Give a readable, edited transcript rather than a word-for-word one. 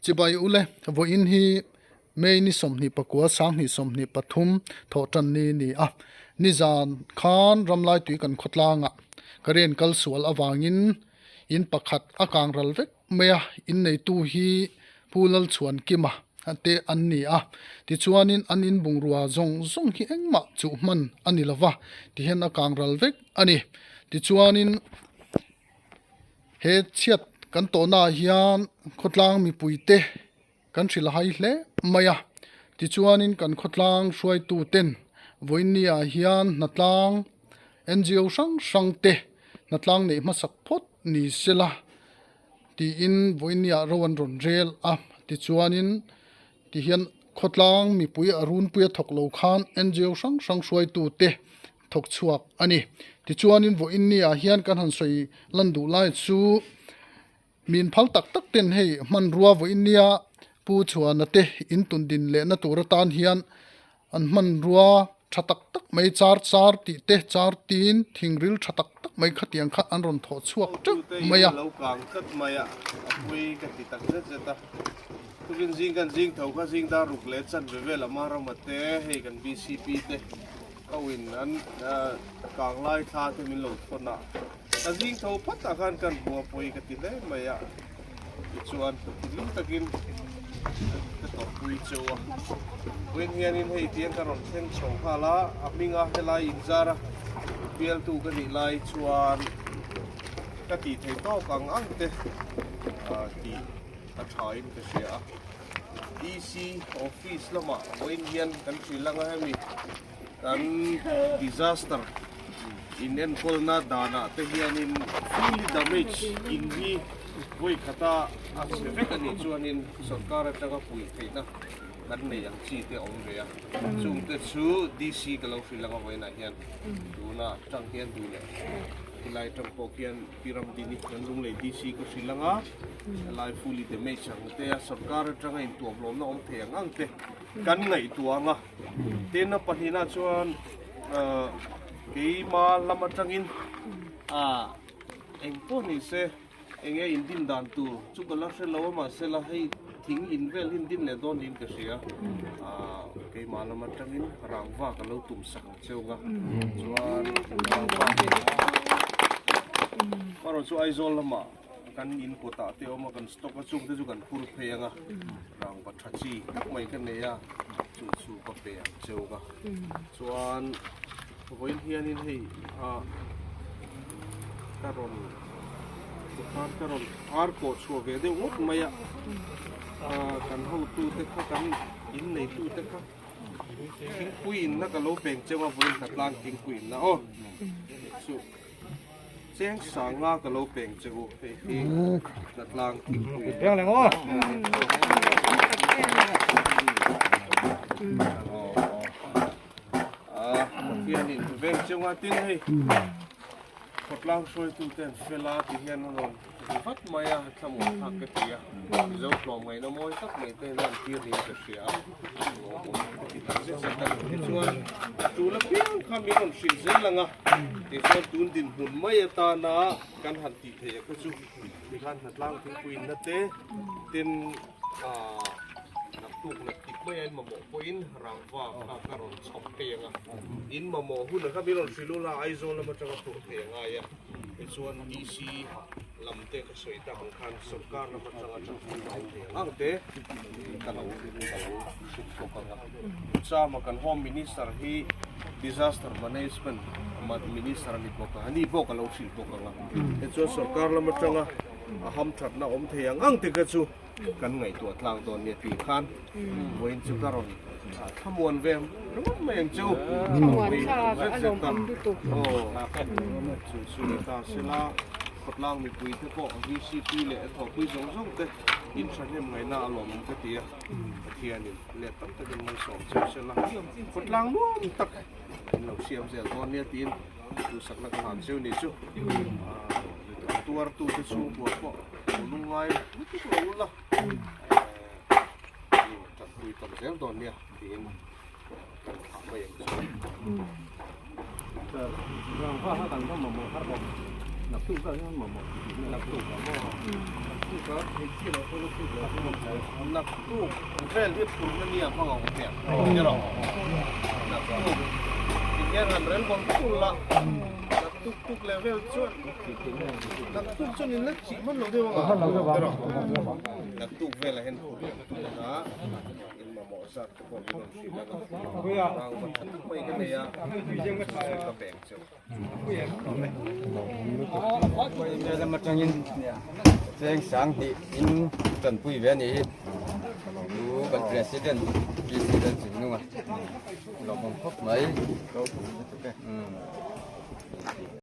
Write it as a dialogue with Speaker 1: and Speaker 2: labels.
Speaker 1: Chibai ule, vawiin hi May ni 24 2023 thawhtan ni a ni a. Nizan khan Ramlaitui kan khawtlangah current kal sual avangin in pakhat a kang ral vek mai a, inneitu hi Pu Lalchhuankima te an ni a. Tichuanin an in bungrua zawng zawng hi engmah chuh hman a ni lova, tihian a kang ral vek a ni. Tichuanin. He chhiat kan tawhnaah hian khawtlang mipuite kan hrilh hai hle mai a, tichuanin kan khawtlang hruaituten vawiinniah hian hnatlang ngo hrang hrang te hnatlang neih hmasak phawt ni sela tiin vawiinniah ro an rawn rel a, tichuanin tihian khawtlang mipui a runpuia thawk lo khan ngo hrang hrang hruaitute thawk chhuak a ni. Tichuanin vawiin ni ah hian kan han sawi lan duh lai chu min phal tak tak ten hei hmanrua vawiin nia Pu Chhuana te in tun din lehna tur atan hian an hmanrua tha tak tak mai char char tih te char tin thingril tha tak tak mai khatiang kha an rawn thawh chhuak teuh mai a.
Speaker 2: Lo kang tlat mai a, a pui ka ti tak zet zet a. Tukin zing kan zing tho kha zing dar ruk leh chan ve vel a Marama te hei kan BCP te Ho in an kang lai thla te min lo thawn a, ka zing tho phat ah khan kan hmu a pawi ka ti hle mai a, tichuan thinlung takin ka tawrhpui cheu a, vawiin hianin hei tiang ka rawn thleng chho nghal a, a hminga helai inzar a bialtu ka nih lai chuan ka tih thei tawk ang ang te tih a tha in ka hria a. DC office lamah vawiin hian kan hrilh ang a hemi kan disaster in enkawlna danah te hianin fully damage in hi vawi khata a chhe vek a nih chuanin sorkar atanga puih theihna kan nei ang chi te a awm ve a chung te chu DC ka lo hrilh ang a vawiinah hian tuna tang hian duh leh helai tang pawh khian Pi Ramdini kan Lunglei DC ka hrilh ang a, helai fully damage ang te a sorkar atanga intuamhlawmna awm thei ang ang te kan ngaihtuah ang a. Tin a pahnihna chuan keima lam atangin eng pawh ni se eng nge indin dan tur chu ka la hre lo a mahse la hei thing in vel hi indin leh dawn niin ka hria. Keima lam atangin rangva ka lo tum sak ang. Cheuga chuan erawh chu Aizawl lamah kan in kawtah te awm a kan stock a chung te chu kan phur phei ang a rangva tha chi tak mai ka nei a chu chu ka pe ang cheuga chuan vawiin hianin hei ah ka rawn tikhan ka rawn ar kawh chhuah ve deuh ngawt mai a ah kan hotute kha kan inneitute kha. Thingpui inna ka lo peng cheu a vawiin hnatlang thingpui inna aw chu cheng sanga ka lo peng cheu u hei hi hnatlang thingpui a Pathianin veng cheu a tin hei khawtlang hruaitute an fel a ti hian a rawn Ti vat mai a, thlamuan thlak ka ti a, Mizo tlawm ngaihna mawi tak mai te hian tir niin ka hria a, lawmawm ka ti tak zet zet a ni. Tichuan, a tul apiang kha min rawn hrilh zel ang a, tichuan tun dinhmun mai atana kan han tih theih a kha chu tikhan hnatlang thingpuiinna te, tin aah naktuk naktik mai a in mamawh pawhin rangva kha ka rawn chhawp phei ang a, in mamawh hun kha min rawn hrilh ula Aizawl lam atanga phurh thei a ngai a. Tichuan DC lam te ka sawi tak ang khan sorkar lam atanga tanpui ka awm thei ang ang te ka lo ka lo hrilh bawk ang a. Chama kan Home Minister hi Disaster Management Minister a ni bawk a, ani pawh ka lo hrilh bawk ang a. Tichuan sorkar lam atanga a hamthatna awm thei ang ang te kha chu Kan ngaihtuah tlang dawn nia tih khan vawiin chu ka rawn thlamuan ve ringawt mai ang chu.
Speaker 3: Thlamuan thlak a lawmawm lutuk.
Speaker 2: Aw chu chu ni ta sela khawtlang mipui te pawh VCP leh a thawhpui zawng zawng te in thahnem ngaihna a lawmawm ka ti a, Pathianin let tam takin malsawm cheu sela khawtlang nuam tak in lo siam zel dawn nia tiin duhsakna ka hlan cheu ni chu tuartute chhungkua pawh Lo lungngai lutuk lo ula tanpui tam zel dawn nia tiin kan thlah mai ang chu.
Speaker 4: Rangva kha kan va mamawh har bawk.
Speaker 2: Naktuk vel hi phurna nia hmang ang hmiang ni rawh. Naktuk tikhian han rel bawm tul la, naktuk tuk leh vel chuan naktuk chuan in la chih hman lo deuh ang a ni rawh. Naktuk velah hian phur leh tul a in mamawh zat te pawh min rawn hrilh a, rang va tha tak mai ka nei a, ka pek cheu.
Speaker 4: Lam atangin cheng sanghnih in tanpui ve a ni hi chu kan president president chungnunga lawmawm khawp mai.